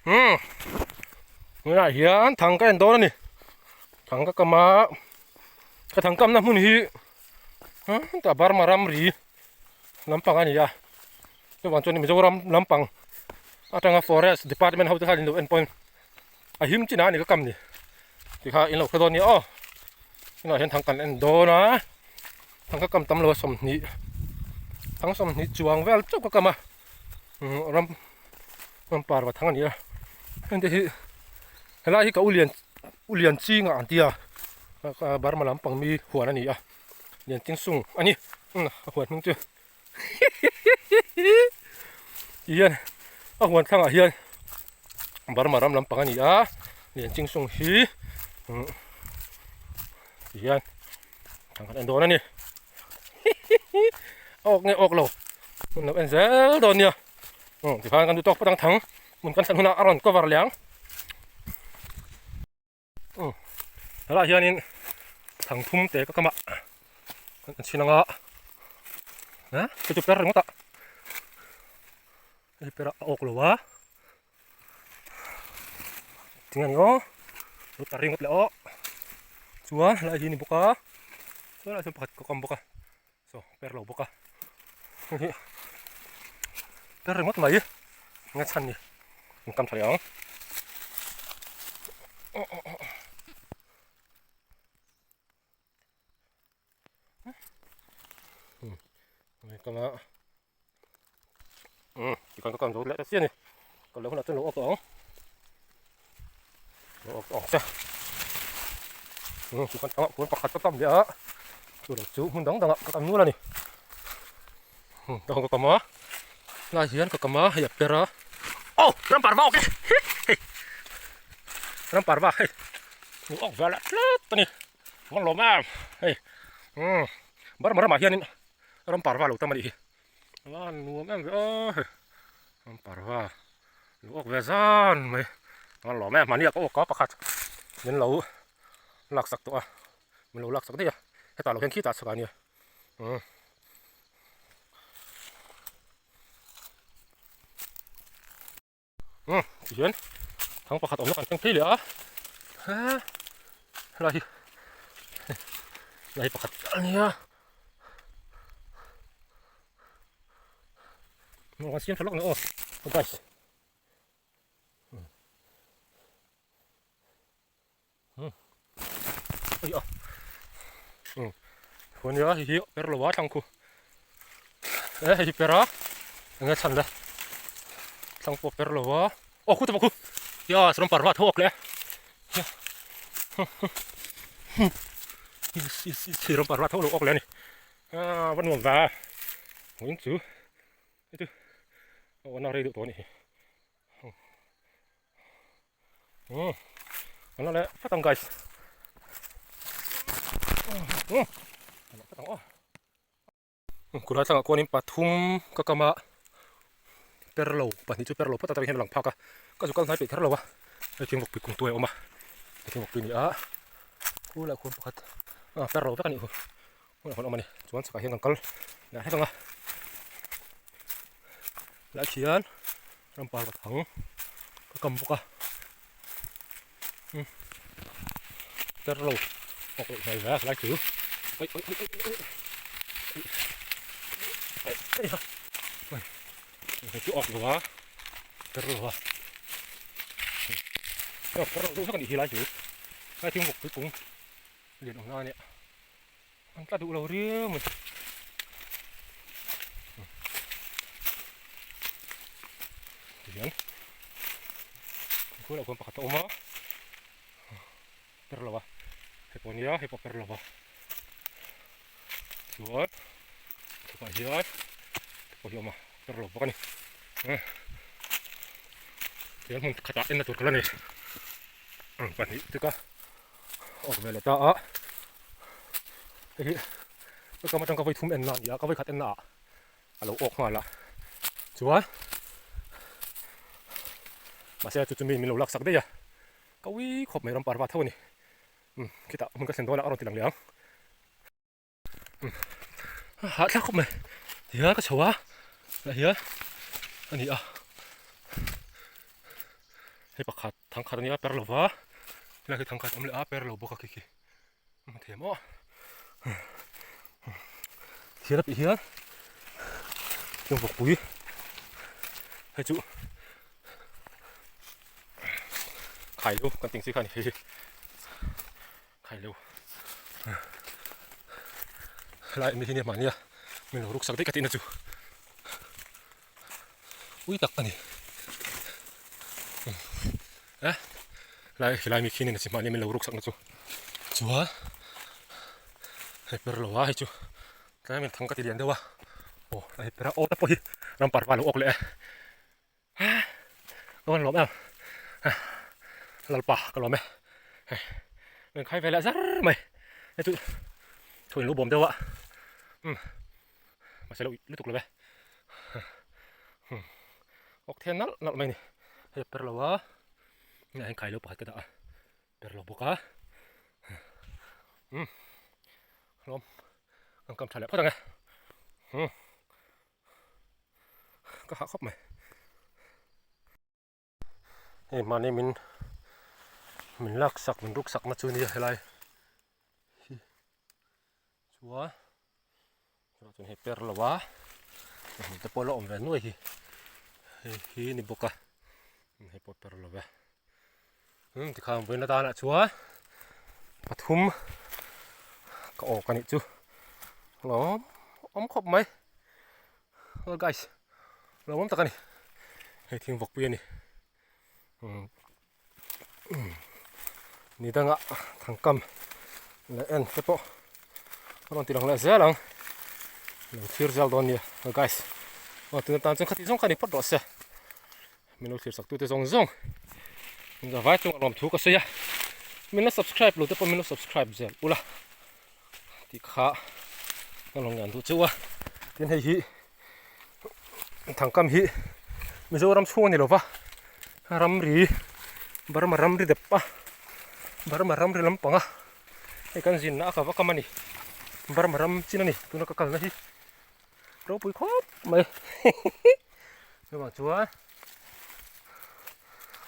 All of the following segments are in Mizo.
Umm tunah hian thang ka en dawn a ni thang ka kam a ka thang kamna hmun hi hetah Burma ramri lampang a ni a chuvang chuan Mizoram lampang atanga forest department ho te khan in lo en pawhin a him chinah a ni ka kam ni tikha in lo hre dawn nia aw tunah hian thang kan en dawn a thang ka kam tam lo a 20 thang 20 chuang vel chauh ka kam a. Ram ram par va thang a ni a heng te hi helai hi ka u lian u lian ching ah an ti a Burma lampang mi huan a ni a lian ching sung a ni a huan hming chu ti hian a huan thlangah hian Burma ram lampang a ni a lian ching sung hi ti hian thang kan en dawn a ni. Awk nge awk lo hun lo en zel dawn nia umm tikhan kan duh tawk phawt ang thang hmun kan thlen hunah a rawn cover leh ang umm helaiah hianin thang thum te ka kamah kan chhin anga eh hei chu per ringawt a hei per a awk lo a tinge ni aw lo ta ringawt leh aw chuan helai hi a ni bawk a chuan ah chuan pakhat ka kam bawk a saw per lo bawk a hei hi per ringawt mai enge chhan ni an kam tha leh ang kama um tikhan ka kam zo leh ta chiah a ni ka lo hunah chuan lo awk tawh ang lo awk tawh ang che um tikhan tangah khuan pakhat ka kam leh a chu lo chu hmun dang dangah ka kam nual a ni um ka kam a lai hian ka kam a hei a per a aw ram parva awk e hei ram parva hei lo awk ve leh tlat a ni. Vang lawm em hei umm Burma ramah hianin ram parva lo tam a nih hi a nuam em ve aw hei ram parva lo awk ve zan mai vang lawm em mahni ah ka awk a pakhat min lo laksak tawh a min lo laksak daih a hetah lo hian khitah chhakah a nia umm. Umm tihian thang pakhat awmna kan thleng phei leh a he helai hi helai hi pakhat a nia kan siam tha lawk ni aw guys Ui a umm huan nia hei hi per lo a thlang khu e hei hi per a enge chhan le thlang pawh per lo a aw khu te pawh khu ya sawn parva tho awk leh a ram parva tho lo awk leh a ni a va nuam va hmuin chu hei chu a na rei deuh tawh a nih hi. Ừ. Nó lại phát tông guys. Ừ. Phát tông. Kulai tlangah kuanin pathum ka kama perlo pahnih chu perlo phawt atang hian a lang phak a ka zu kal hnai peih kher lo a hei thing vawkpui kung tuai a awm a hei thing vawkpui a ni a khulaiah khuan pakhat ah perlo vek a nih hu hmunah khuan a awm a ni chuan chhakah hian kan kal leh hlek ang a helaiah khian Ram parva thang ka kam bawk a umm ter lo awk loh hmel ve a helai chu oi oi oi oi oi oi ha oi hei chu awk lo a ter lo a awk ter lo deuh hlek a nih hi helai chu helai thing vawk pui pung lian awm na a nia. An tla duh lo riau mai. Tihian khulah khuan pakhat a awm a per lo a hei pawh nia hei pawh per lo a chuan chhukah hian hei pawh hi a awm a per lo bawk a ni tihian hmun khatah enna tur ka la nei pahnih te ka awk ve leh ta a hei hi ka kam atang ka vawi thum en na a ni a ka vawi khat en na ah a lo awk nghal a chuan mahse chu chu mi min lo lak sak daih a ka ui khawp mai ram parva tho a ni umm khitah hmun ka thlen dawn a a rawn ti lang leh ang. Hahthlak khawp mai tihian ka chho a tah hian a ni a. Hei pakhat thang khat a nia per lova helai khi thang khat awm leh a per lo bawk a khi khi a thei maw thian a tih hian chung vawkpui hei chu khai lo kan ting chi kha a ni hei hi khai lo helai mi hi nia mahnia min lo ruksak daih ka tihna chu. Ui tak a ni eh lai helai mi khi nen a chi mahni min lo ruk sakna chu chuan hei per lo a hei chu tlai min thang ka ti lian deuh a aw a hei per a aw te pawh hi ram parva lo awk leh e ka van lawm em lalpa ka lawm e hei min khai ve leh zar mai hei chu thu in lu bawm deuh a umm. Mahse lo lutuk lo e. Awk thian nalh nalh mai a ni. Hei a per lo a, hei hian khai lo pakhat ka dah a, per lo bawk a. Umm hlawm kan kam tha leh phawt ang e. Umm ka hah khawp mai. Hei mahni min min lak sak min ruk sak na chu nia helai hi chuan chutah chuan hei per lo a hmun te pawh la awm ve nuai hi hei hi ni bawk a hei pawh per lo ve umm tikhan vawiin atana chuan pathum ka awk a nih chu lawm awm khawp mai. Hello guys lo awm tak a ni hei thing vawk pui a ni ni danga thangkam leh en te pawh a rawn ti lang leh zel ang lo thlir zel dawn nia hello guys aw tuna tan chuan khati zawng kha ni phawt rawh se min lo thlir sak tute zawng zawng min zavai chungah lawmthu ka sawi a min la subscribe lo te pawh min lo subscribe zel ula. Tih kha ka lo ngian duh chauh a tin hei hi thangkam hi Mizoram chhung a ni lova ramri Burma ramri dep a Burma ramri lampang a hei kan zinna a ka va kam a ni Burma ram chin a ni tuna ka kalna hi ropui khawp mai chuvang chuan a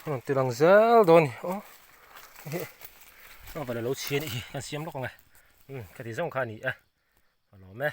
rawn ti lang zel dawn a ni aw hei a va la lo chhi a nih hi kan siam lawk ang e. Umm ka ti zawng kha a ni e a lawm e.